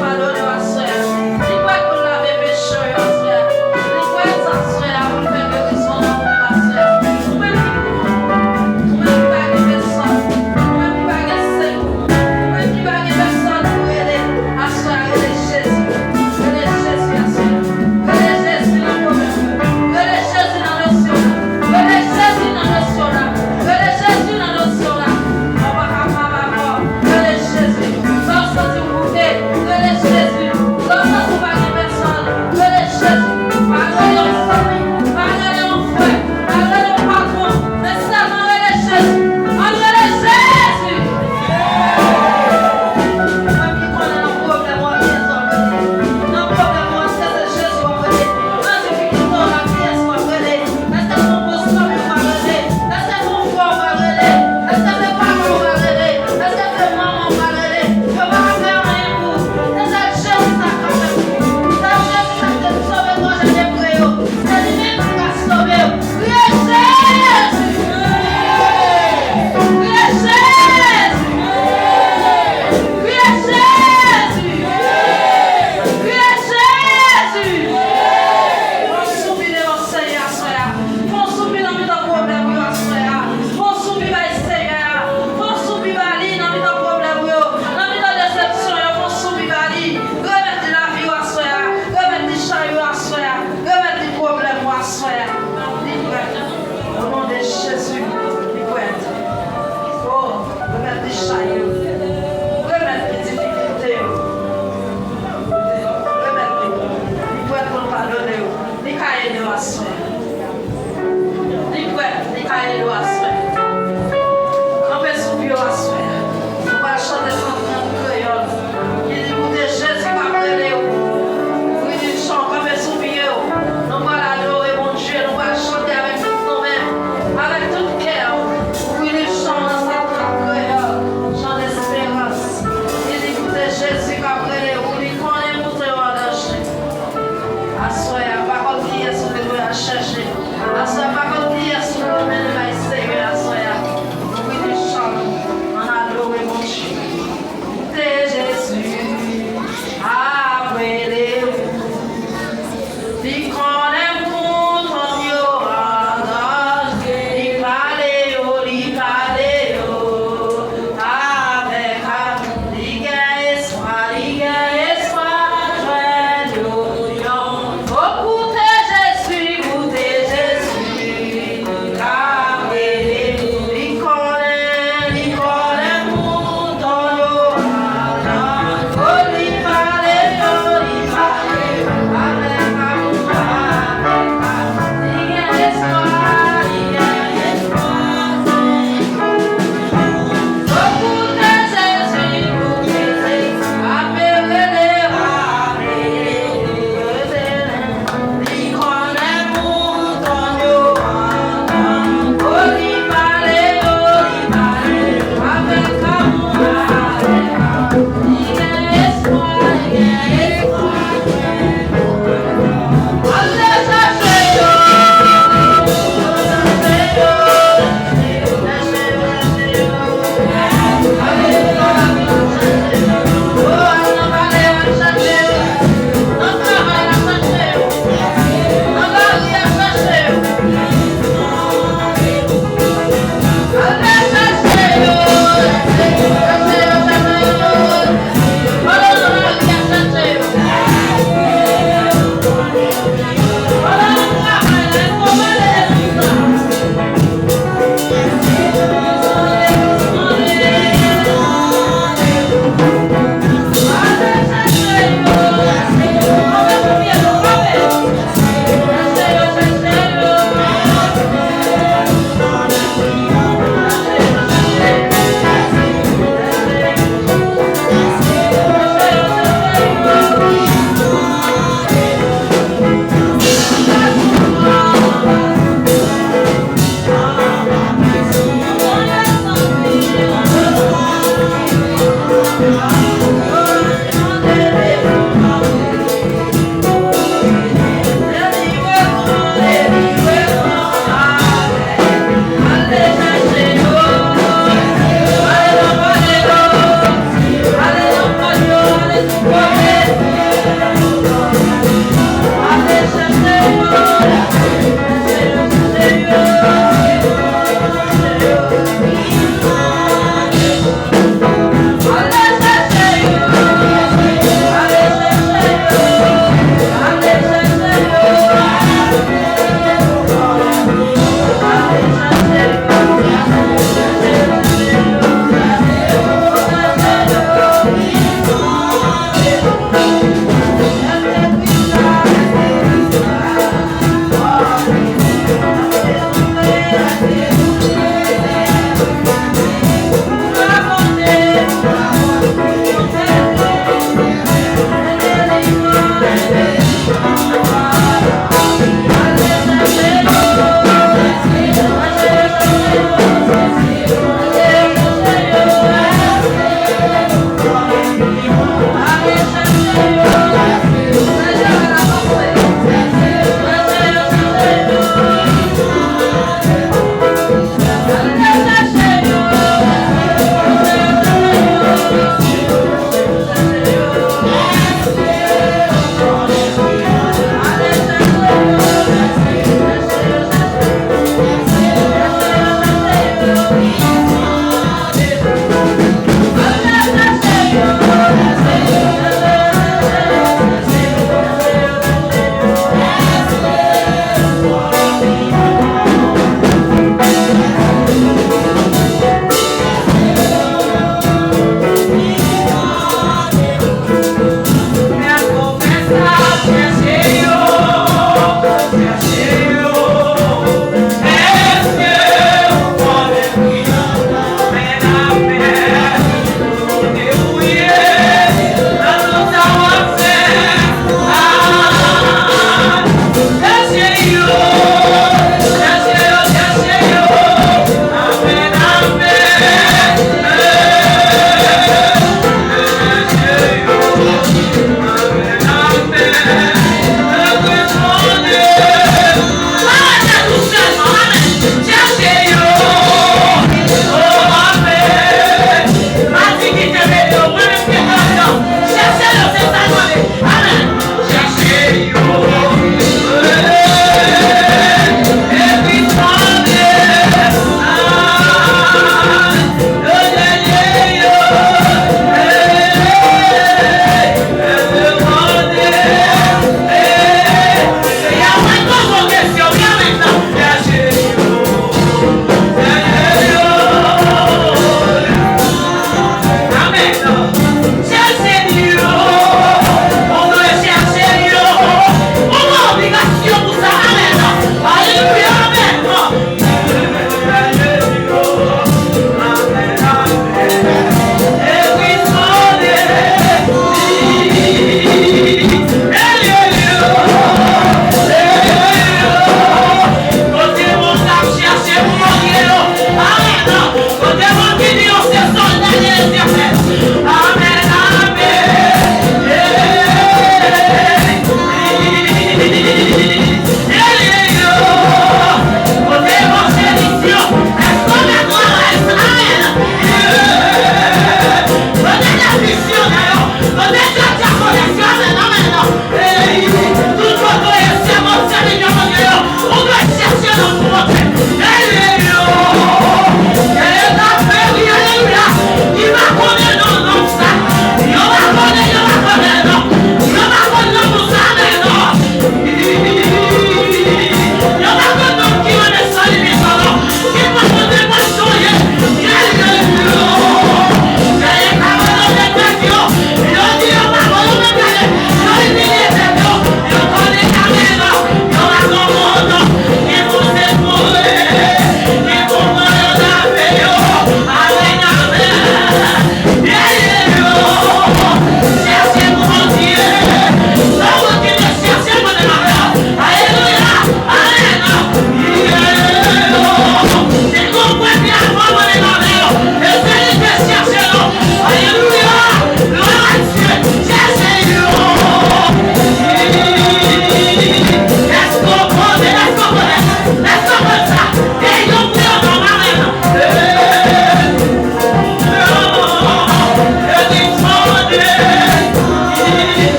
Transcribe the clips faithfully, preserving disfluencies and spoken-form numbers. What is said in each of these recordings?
Padone w aswè a. Li prè pou l lave peche w yo aswè a. Li prè aswè a pou l fè gerizon nan kò w aswè a. Ou menm ki mouri, ou menm ki pa gen pèsòn, ou menm ki pa gen sèy, ou menm ki pa gen pèsòn pou rele, aswè a rele Jezi. Rele Jezi aswè a. Rele Jezi nan pwoblèm ou yo. Rele Jezi nan dosye w la. Rele Jezi nan dosye w la. Rele Jezi nan dosye w la. Ou pa kapab ankò. Rele Jezi. Sa w santi w bouke, rele Jezi.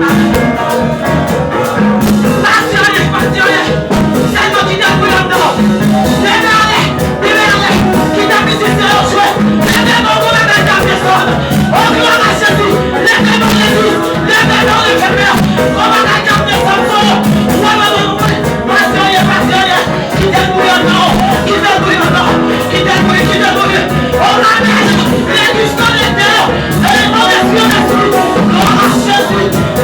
Pa di anyen, pa di anyen. Sèlman kite l boule anndan w. Leve ale, leve ale. Kite mizisyen yo jwe. Leve men w, gon bagay k ap desann. O, glwa a Jezi. Leve men w, legliz. Leve men w, leve men w. Gon bagay k ap desann sou ou. Wi, wi, wi, wi. Pa di anyen, pa di anyen. Kite l boule anndan w. Kite l boule anndan w. Kite l boule, kite l boule. O, amèn. Legliz, tande tè. Hey, Saint-Esprit, Saint-Esprit, glwa a Jezi.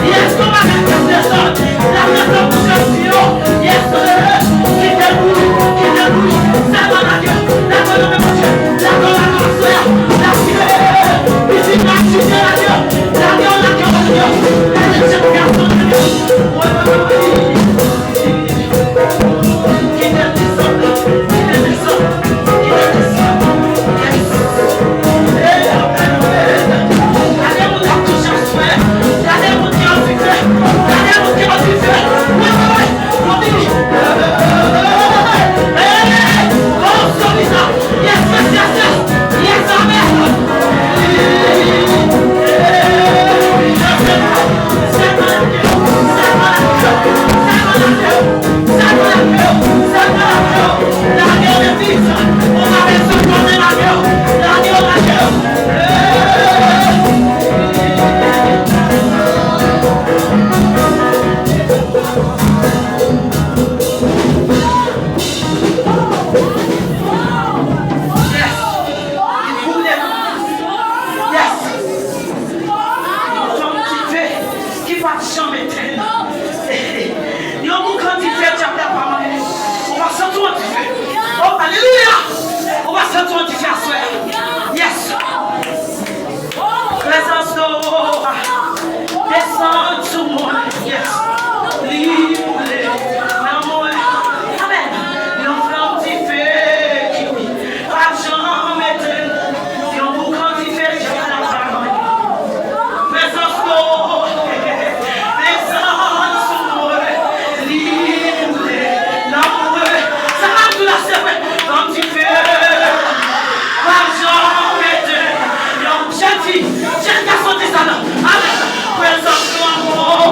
Yes, gon bagay k ap desann. L ap desann pou Jezi yo. Yes, kite l bouyi, kite l bouyi. Sèlman lage w, lage w nan men Bondye. Lage w, lage w aswè a. Lage w, mizik la chite, lage w. Lage w, lage w, lage w. Lage w, jèn gason, lage w. Wi, wi, wi, wi. Yes. Li boule. Yes. Yon fanm dife ki p ap janm etenn. Yon boukan dife dyab la pa manyen. Ou va santi yon dife. Oh, alelouya. Ou va santi yon dife aswè a. Yes. Prezans nou desann sou mwen. Yes. Li boule nan mwen. Amèn. Yon flanm dife ki p ap janm etenn. Yon boukan dife dyab la pa manyen. Prezans nou desann sou mwen. Li boule nan mwen. Sa k ap di la, se vre. Flanm dife. Prezans nou anmò.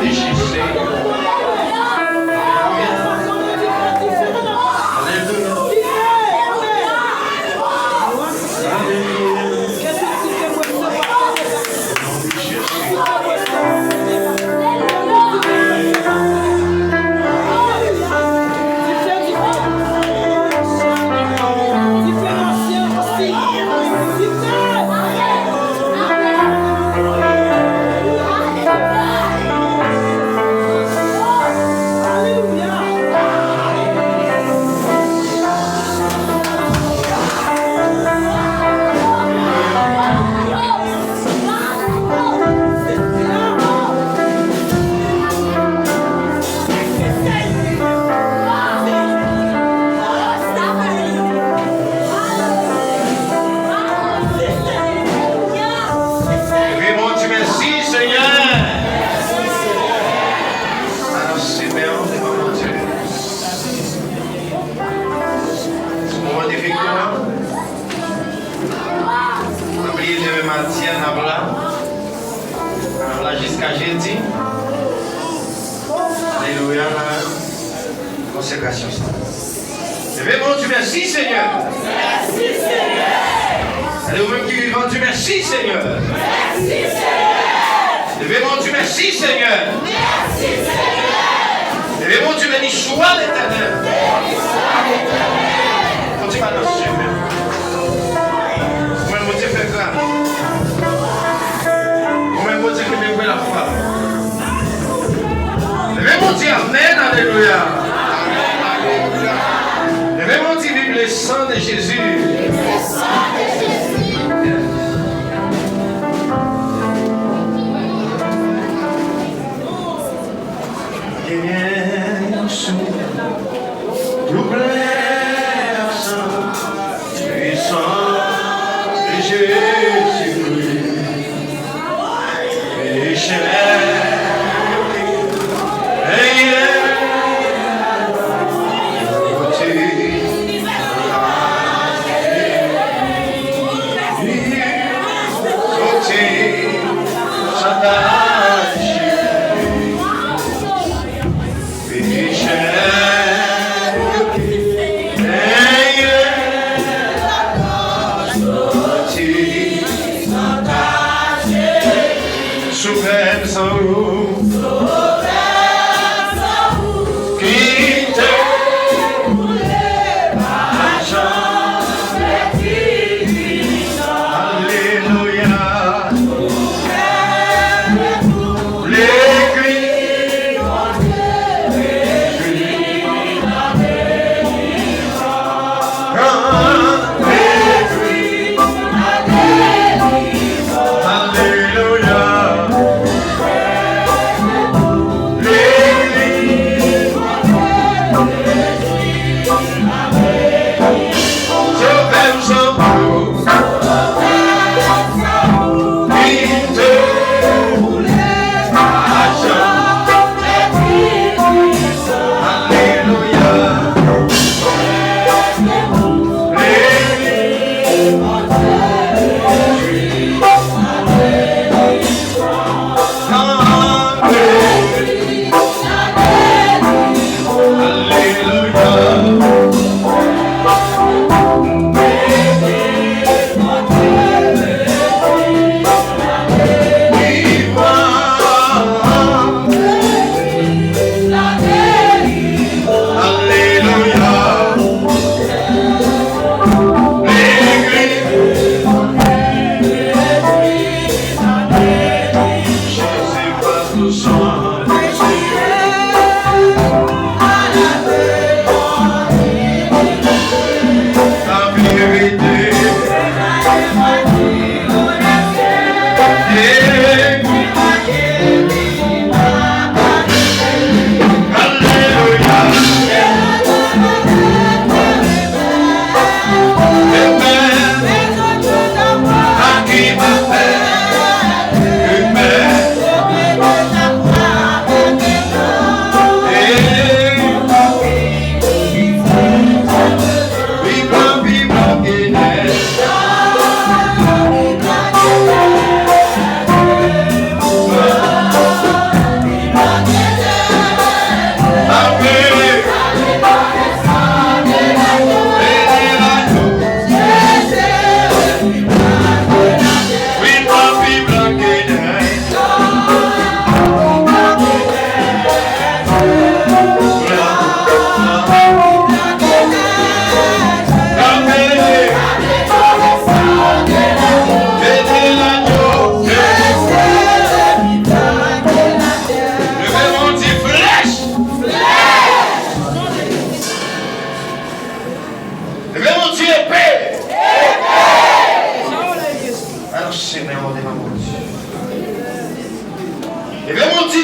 Jezi, Seyè. Alelouya. Alelouya. Leve men w, di mèsi, Senyè. Anonse men w devan Bondye. Se moman de viktwa. Pa bliye demen madi a n ap la. N ap la jiska jedi. Alelouya, nan konsekrasyon sa. Leve men w, di mèsi, Senyè. Mèsi, Senyè. Alelouya, ou menm ki vivan, di mèsi, Senyè. Mèsi, Senyè. Leve men w, di mèsi, Senyè. Mèsi, Senyè. Leve men w, di beni swa Letènèl. Beni swa Letènèl. Kontinye ba l yon simen. Ou menm, Bondye fè gras. Ou menm, Bondye kenbe bwè lafwa. Leve men w, di amèn, alelouya. Leve men w, di vive le sang de Jésus. Genyen sou double asan, pwisan de Jezikri. Pechè, peye, soti, soti, chantaj. Pechè,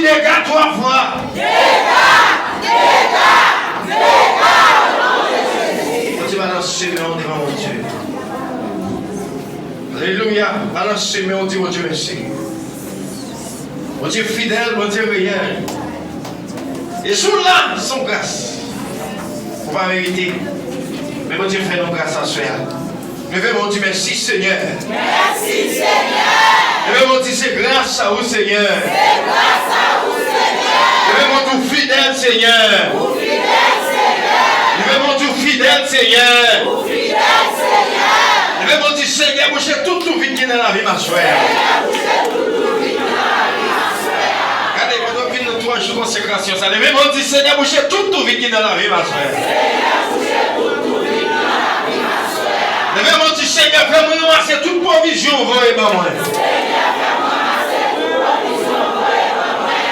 Dega twa fwa. Dega! Dega! Dega! O non de Jezi! Bondye, balanse men w devan Bondye. Alelouya! Balanse men w, di Bondye mèsi. Bondye fidèl, Bondye reyèl. E si w la, se yon gras. Ou pa merite. Men Bondye fè nou gras aswè a. Leve men w, di mèsi, Senyè. Mèsi, Senyè. Leve men w, di se gras a ou, Senyè. Se gras a ou, Senyè. Leve men w, di w fidèl, Senyè. Ou fidèl, Senyè. Leve men w, di w fidèl, Senyè. Ou fidèl, Senyè. Leve men w, di Senyè, bouche tout twou vid ki nan lavi m aswè a. Senyè, bouche tout twou vid ki nan lavi m aswè a. Gade, pandan w vin nan twa jou konsekrasyon sa, leve men w, di Senyè, bouche tout twou vid ki nan lavi m aswè a. Senyè, bouche tout twou vid ki nan lavi m aswè a. Leve men w, di Senyè, fè m ranmase tout pwovizyon w voye ban mwen.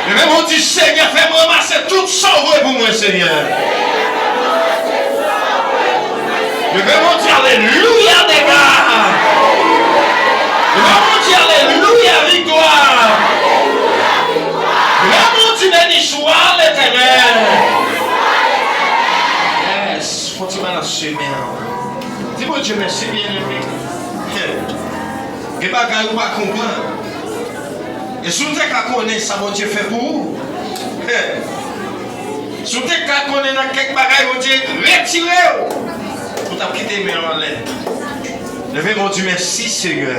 Leve men w, di Senyè, fè m ranmase tout sa w voye pou mwen, Senyè. Leve men w, di alelouya, dega. Leve men w, di alelouya, viktwa. Leve men w, di beni swa Letènèl. Yes, fò ti balanse men an. Di Bondye mèsi, byeneme. Gen bagay ou pa konprann. E si w te ka konnen sa Bondye fè pou ou, si w te ka konnen nan kèk bagay Bondye retire w, ou t ap kite men w anlè. Leve men w, di mèsi, Senyè.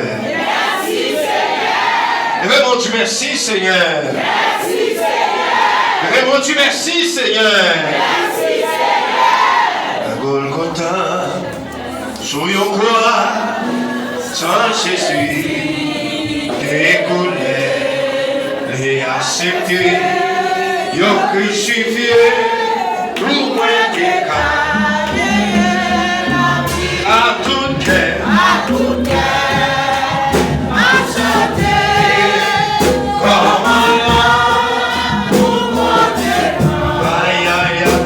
Leve men w, di mèsi, Senyè. Leve men w, di mèsi, Senyè. Nan Golgota, sou yon kwa, san Jezi te koule, li aksepte yo krisifye pou mwen te ka. A tout kè, a tout kè, m ap chante kòman lanmou Bondye pran. Ay, ay, ay.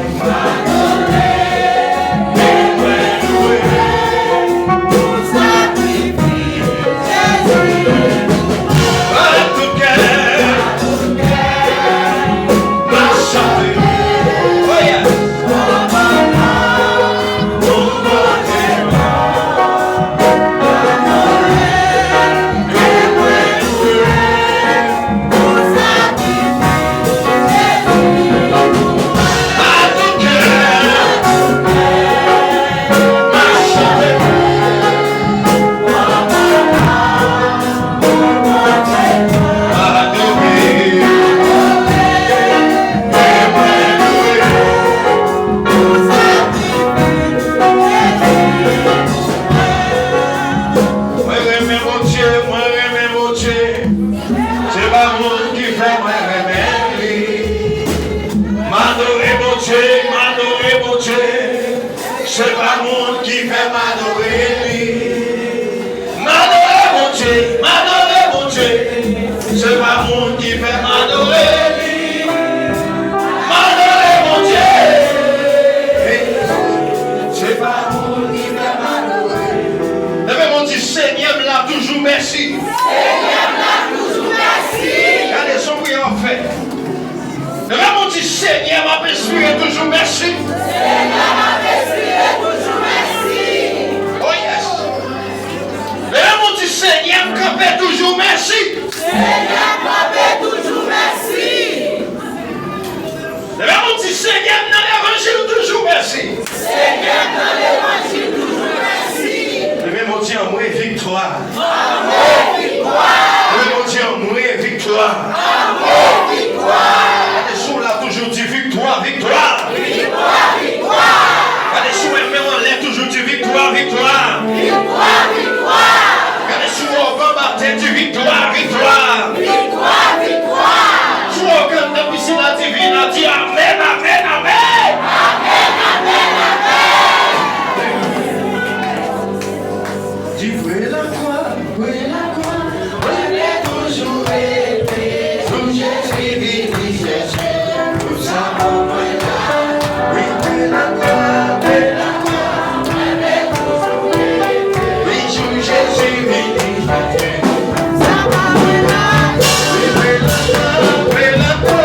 Mwen renmen Bondye, mwen renmen Bondye. Se pa moun ki fè mwen renmen li. M adore Bondye, m adore Bondye. Se pa moun ki fè m adore li. M adore Bondye, m adore Bondye. Se pa moun ki fè m adore li. M adore Bondye. Se pa moun ki fè m adore li. Leve men w, di, Senyè, m la toujou, mèsi. Senyè, m la toujou, mèsi. Gade, se yon priyè w ap fè. Leve men w, di, Senyè, m ap espere toujou, mèsi. Senyè, m ap espere toujou, mèsi. Oh yes. Leve men w, di, Senyè, m kanpe toujou, mèsi. Senyè, m kanpe toujou, mèsi. Leve men w, di, Senyè, m nan levanjil toujou, mèsi. Senyè, m nan levanjil toujou, mèsi. Leve men w, di, anmwe viktwa. Anmwe viktwa. Leve men w, di, anmwe viktwa. Anmwe viktwa. Gade si w la toujou, di, viktwa, viktwa. Viktwa, viktwa. Gade si w wè men w anlè toujou, di, viktwa, viktwa. Viktwa, viktwa. Gade si w wè w anba tè, di, viktwa, viktwa. Viktwa, viktwa. Si w wè w anndan pisin la, di, vin la, di, amèn, amèn, amèn. Amèn, amèn, amèn. Di, vre lakwa. Mwen lakwa, mwen vle toujou rete. Jou Jezi vini chèche m, pou sa pou mwen la. Wi, mwen lakwa, mwen lakwa, mwen vle toujou rete. Wi, jou Jezi vini chèche m, pou sa pou mwen la. Wi, mwen lakwa, mwen lakwa,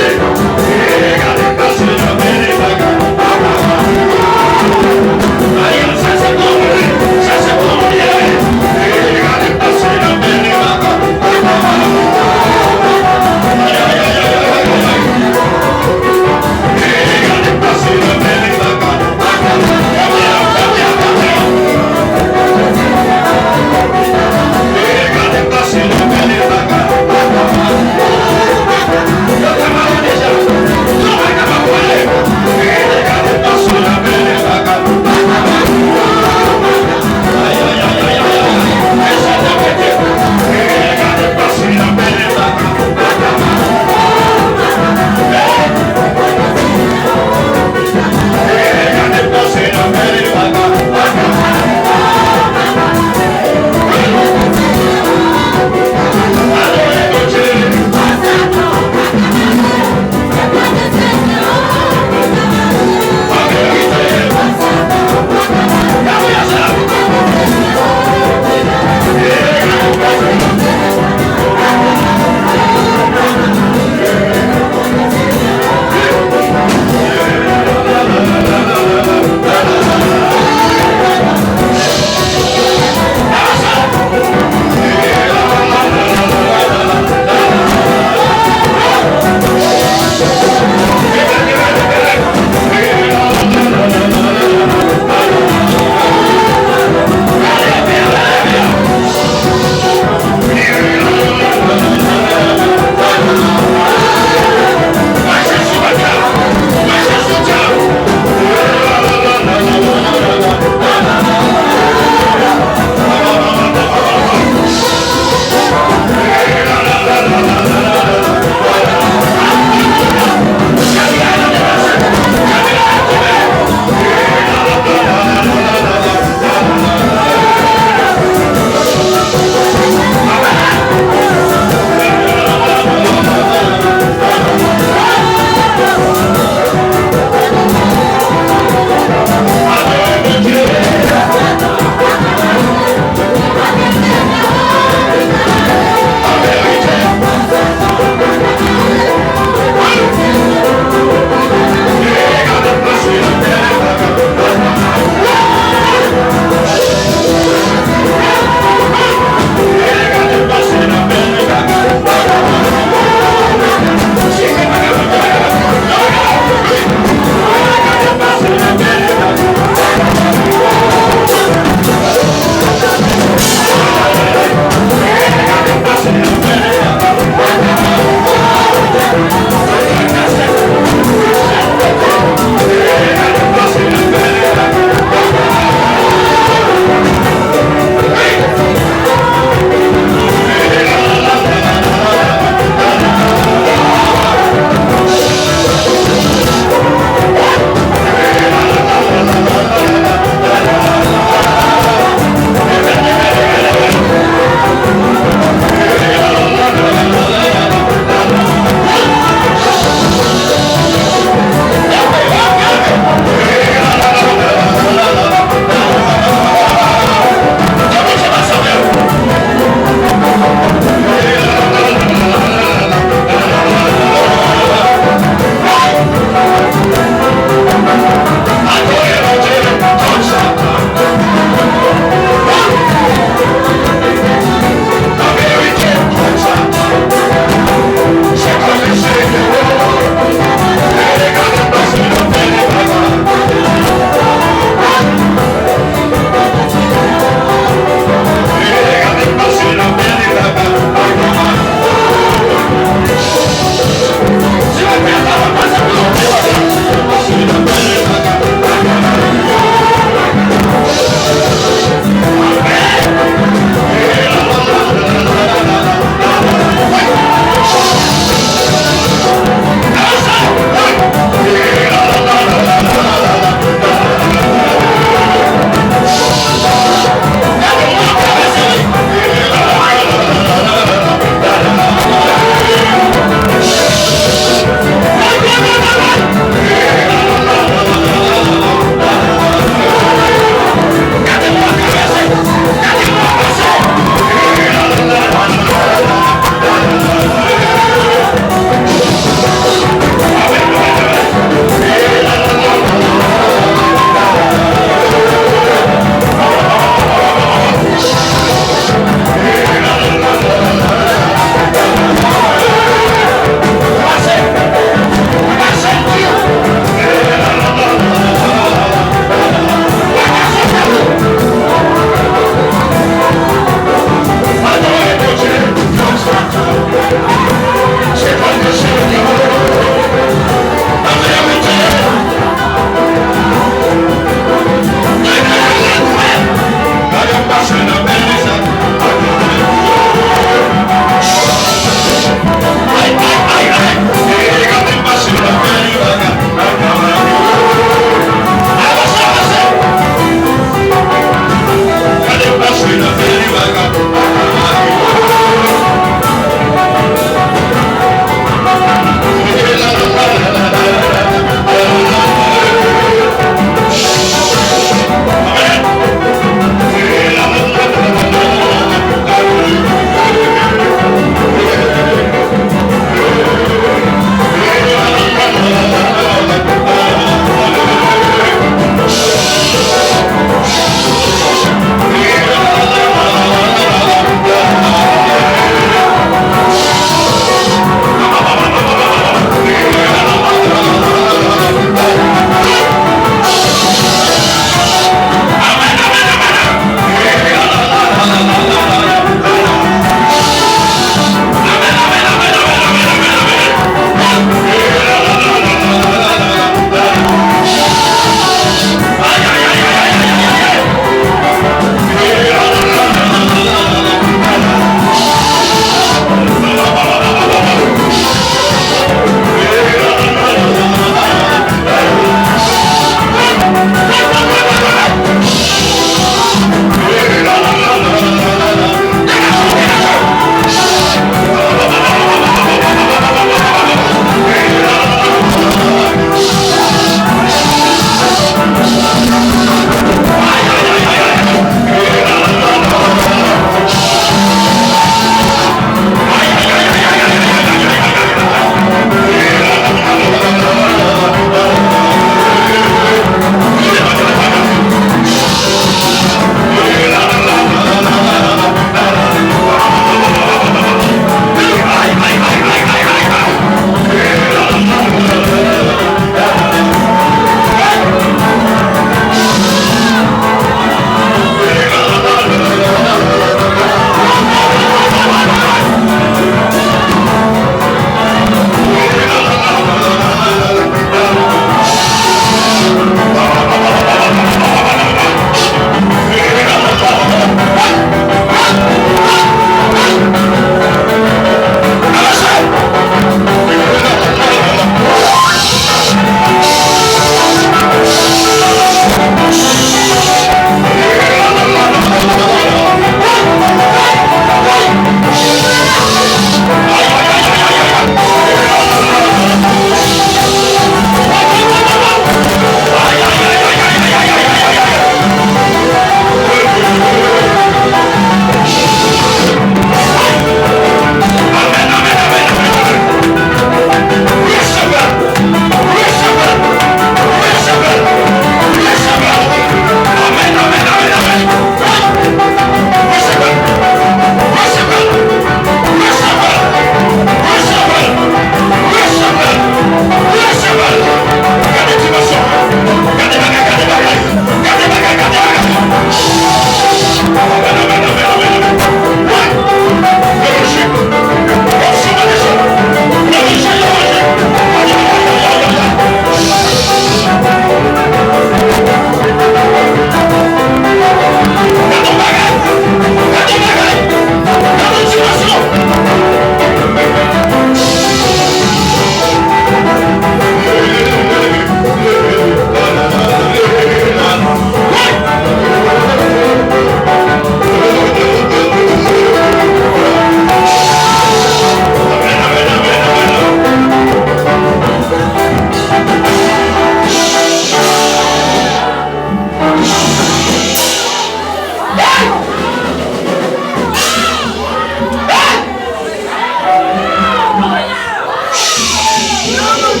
Hey!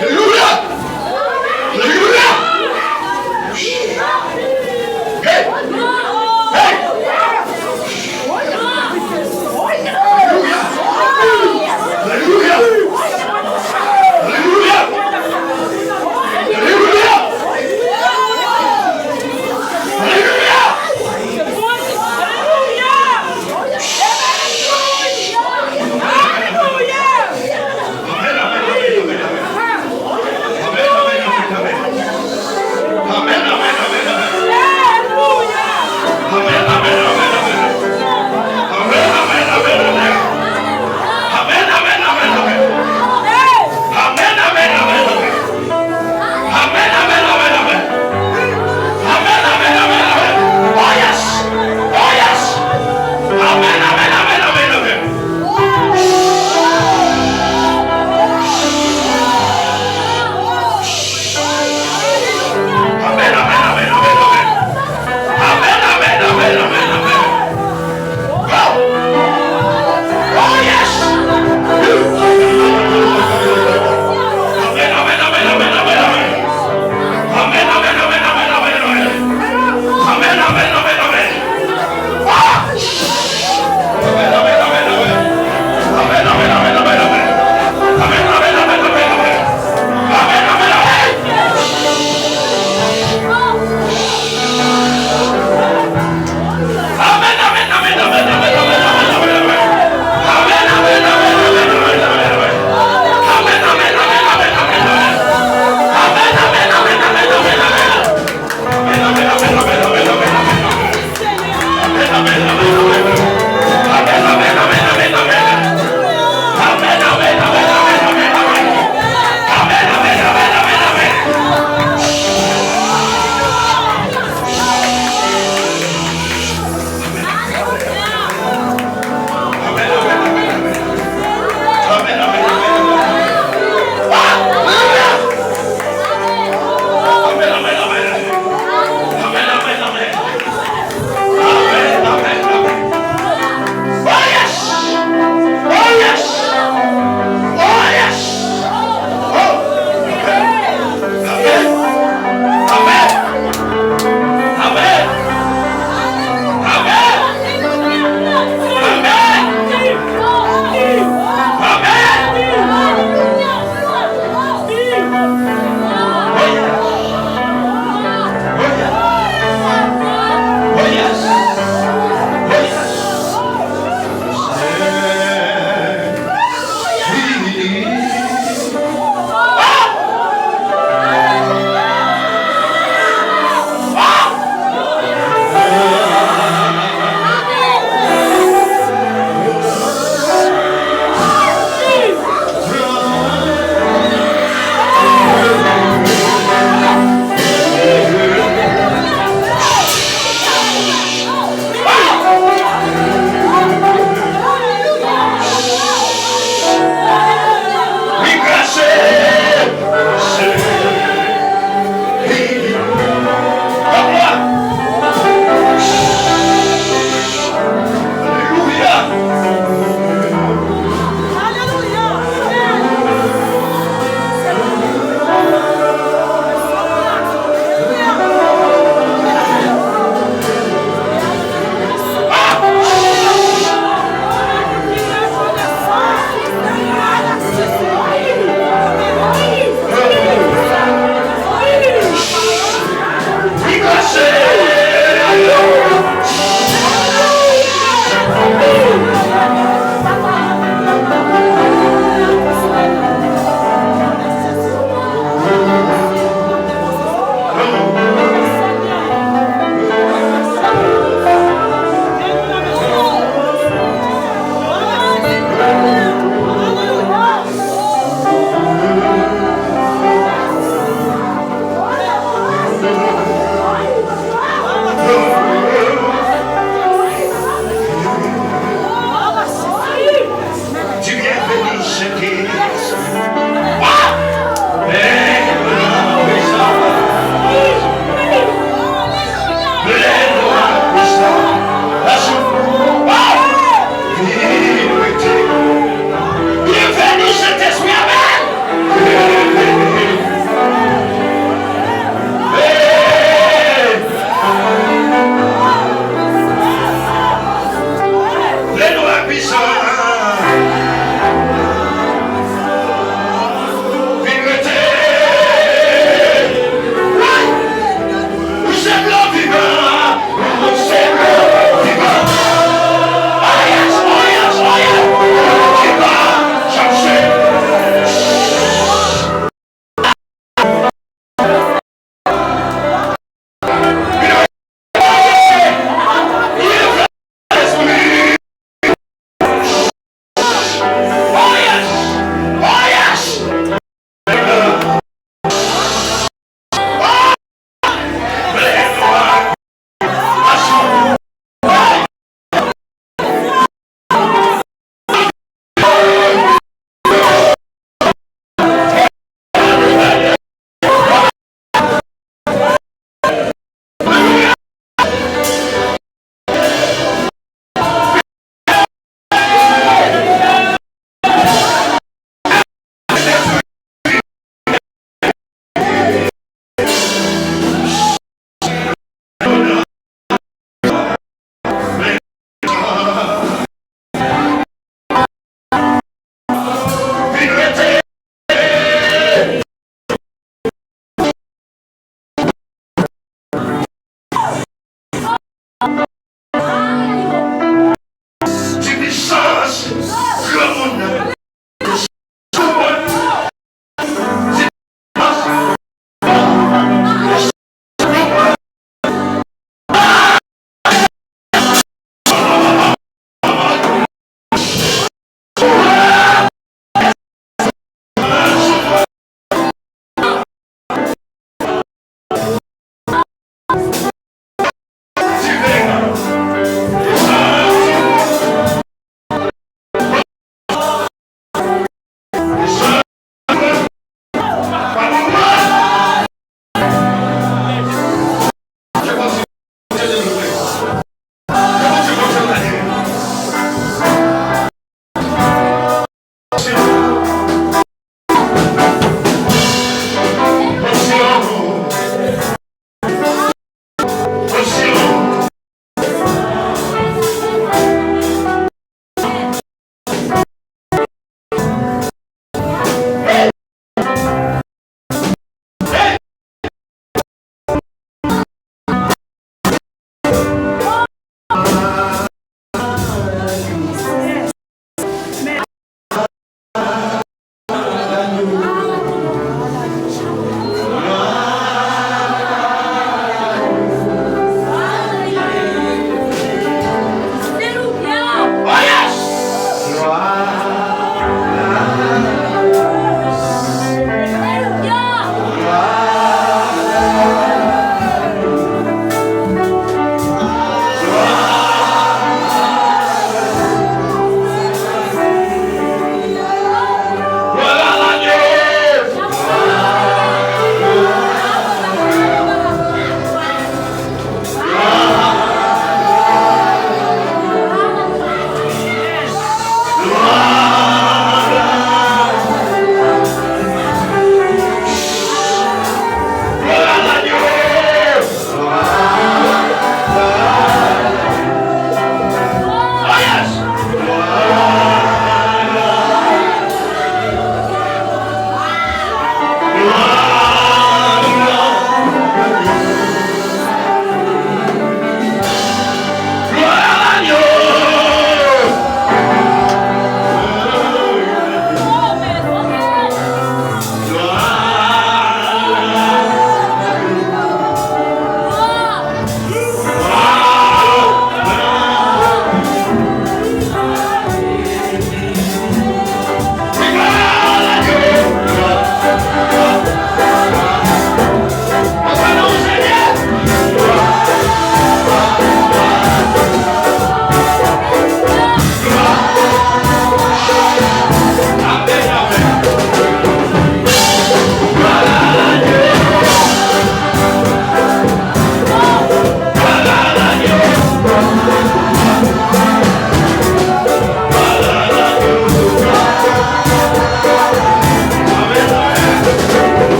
Alelouya! Alelouya! Hey! Hey! Alelouya! Alelouya! Alelouya! Alelouya! Alelouya!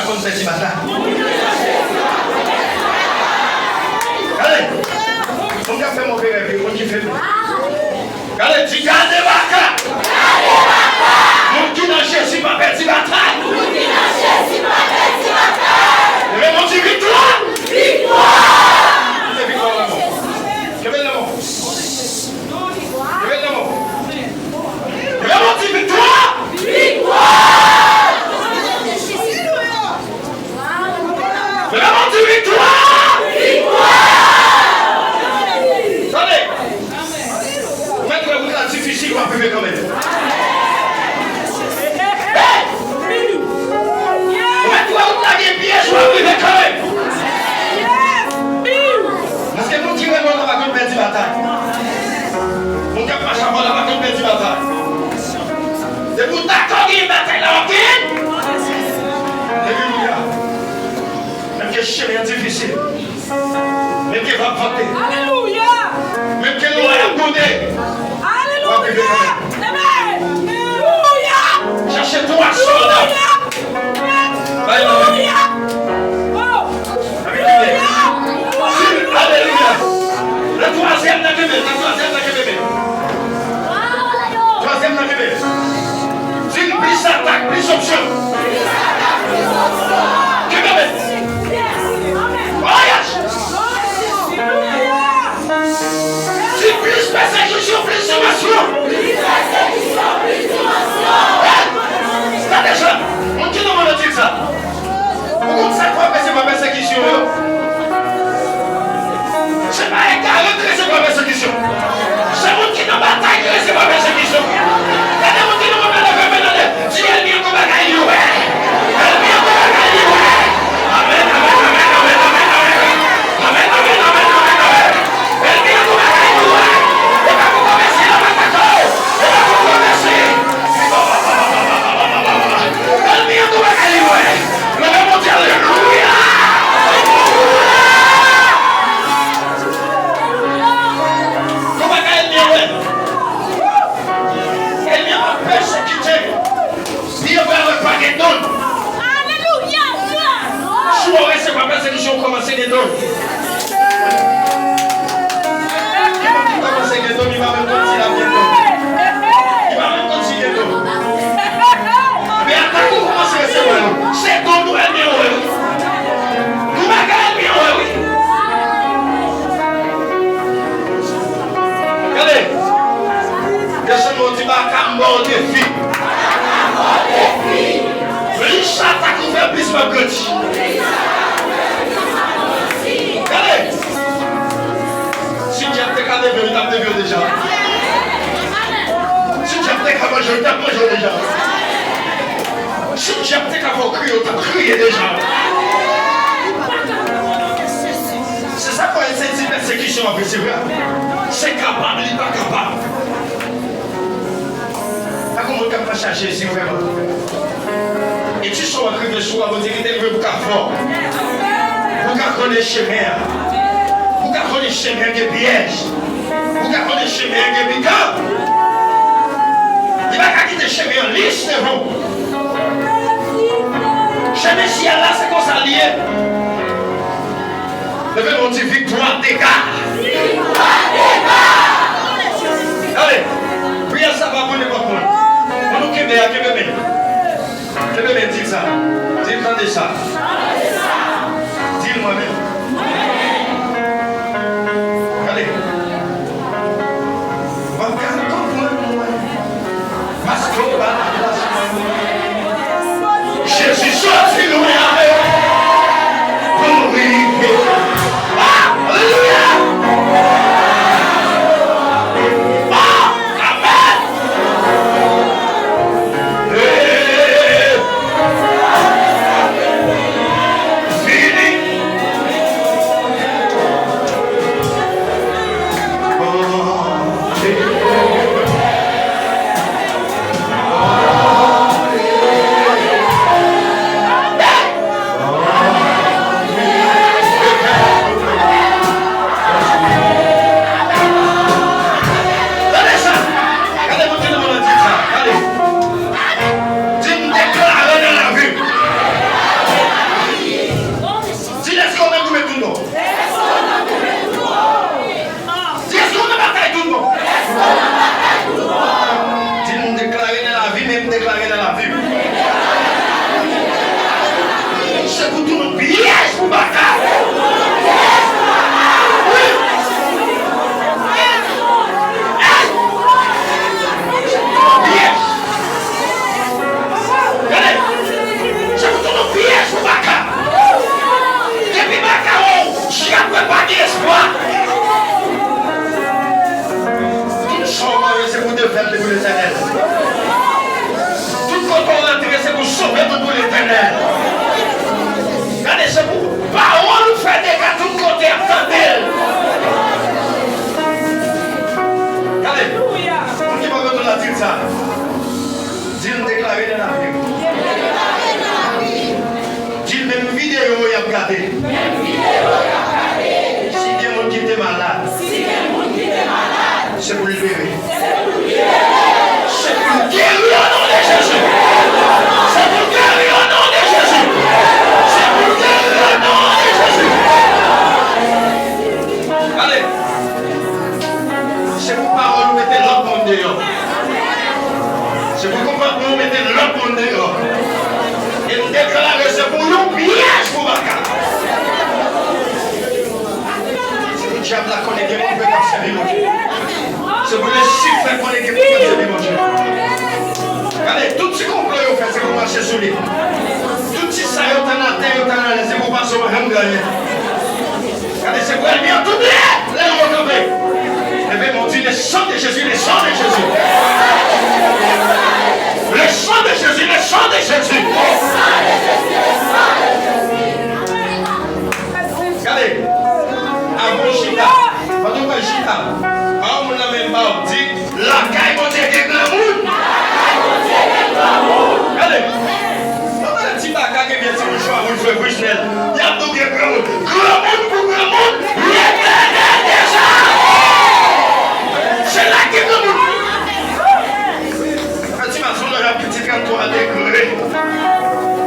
Moun pèdi batay. Gade, moun k ap fè move rèv yo, moun ki feble. Gade, di, gade baka. Moun ki nan Jezi pa pèdi batay. Leve men w, di, viktwa. Viktwa. Leve men w. Kenbe men w. Kenbe men w. Leve men w, di, viktwa. Viktwa. Leve men w, di, viktwa. Viktwa. Tande. Ou mèt wè wout la difisil, w ap rive kanmenm. Hey! Ou mèt wè wout la gen pyèj, w ap rive kanmenm. Paske moun ki renmen w la pa konn pèdi batay. Moun k ap mache avè w la pa konn pèdi batay. Depi w dakò genyen batay la, w ap genyen. Alelouya. Menm ke chemen an difisil. Menm ke va ap vante. Alelouya. Menm ke lwa y ap gwonde. Alelouya. W ap rive kanmenm. Amen. Alelouya. Chache twa sòlda. Alelouya. Bay nan men. Alelouya. Oh. Alelouya. Alelouya. Nan twazyèm nan kenbe, nan twazyèm nan kenbe. Twazyèm nan kenbe. Di l plis atak, plis opsyon. Kenbe men. Oh, yes. Di plis pèsekisyon, plis soumisyon. Hey! Tande sa. Moun ki nan mond lan di l sa. Ou konn sa k fè w resevwa pèsekisyon yo? Se pa egare ki resevwa pèsekisyon. Se moun ki nan batay ki resevwa pèsekisyon. Gade moun ki nan mond lan, leve men, tande. Di, ènmi an gon bagay li wè. Ènmi an gon bagay li wè. Amèn, amèn, amèn. Amèn, amèn, amèn. Ènmi an gon bagay li wè. E pa poko mèsi l ap atake w. E pa poko mèsi. Ènmi an gon bagay li wè. Leve men w, di, alelouya. Gon bagay ènmi an wè. Ènmi an ap pèsekite. Byen vre, wè pa gen don. Alelouya. Si w resevwa pèsekisyon, w kòmanse gen don. Gen moun ki kòmanse gen don, li pa menm konn si l ap gen don. Li pa menm konn si gen don. Men atak ou kòmanse resevwa yo, se don nou ènmi an wè wi. Nou bagay ènmi an wè wi. Gade. Desann men w, di, baka, m ba w defi. Plis atak ou fè, plis m ap grandi. Gade. Si dyab te ka leve, li t ap leve w deja. Si dyab te ka manje w, li t ap manje w deja. Si dyab te ka fè w kriye, w t ap kriye deja. Se sa k fè w sezi pèsekisyon ap resevwa. Se kapab, li pa kapab. Pa gen moun k ap mache ak Jezi vrèman. E ti sa w ap rive sou a, Bondye kite l vre pou w ka fò. Pou w ka konnen chemen an. Pou w ka konnen chemen an gen pyèj. Pou w ka konnen chemen an gen pikan. Li pa ka kite chemen an lis devan w. Chemen syèl la, se konsa l ye. Leve men w, di, viktwa dega. Viktwa dega. Ale, priyè sa pa pou nenpòt moun. An nou kenbe a, kenbe men. Kenbe men, di l sa. Di l tande sa. Di l mwen menm. Gade. M ap ka konprann mwen. Paske w ba m plas mwen. Jezi soti lwen avè w pou m rive. Alelouya! Ah! Amèn! Hey! Tout ti sa yo t ann atè, yo t ann anlè, se pou pase, w pa janm gen anyen. Gade, se pou ènmi an tout lè, lè nou kanpe. Leve men w, di, le sang de Jésus, le sang de Jésus. Le sang de Jésus, le sang de Jésus. Gade, avan w chita, pandan w pral chita, pa yon moun nan menm pa w, di, lakay Bondye gen granmoun. Gade, pandan ti baka gen vye ti mouchwa wouj vre Frisnel, y ap di w gen granmoun. Granmoun pou granmoun, leve men deja. Se la gen granmoun. Fè ti mason lò y ap di ti trannntwa degre.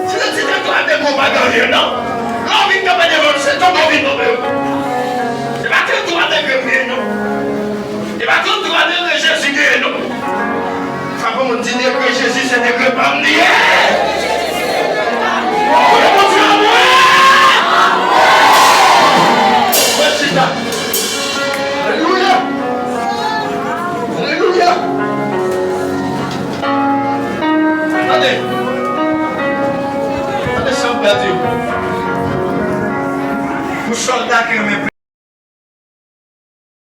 Si se ti trannntwa degre, w pa gen anyen non. Lè w vin kanpe devan l, se tonbe w vin tonbe. Se pa trannntwa degre m genyen non. Se pa trannntwa degre Jezi genyen non. Frape yon moun, di, degre Jezi se degre pa m li ye. Kote Bondye a mwen? Mwen chita. Alelouya. Alelouya. Tande. Tande sa m pral di w. Pou sòlda ki renmen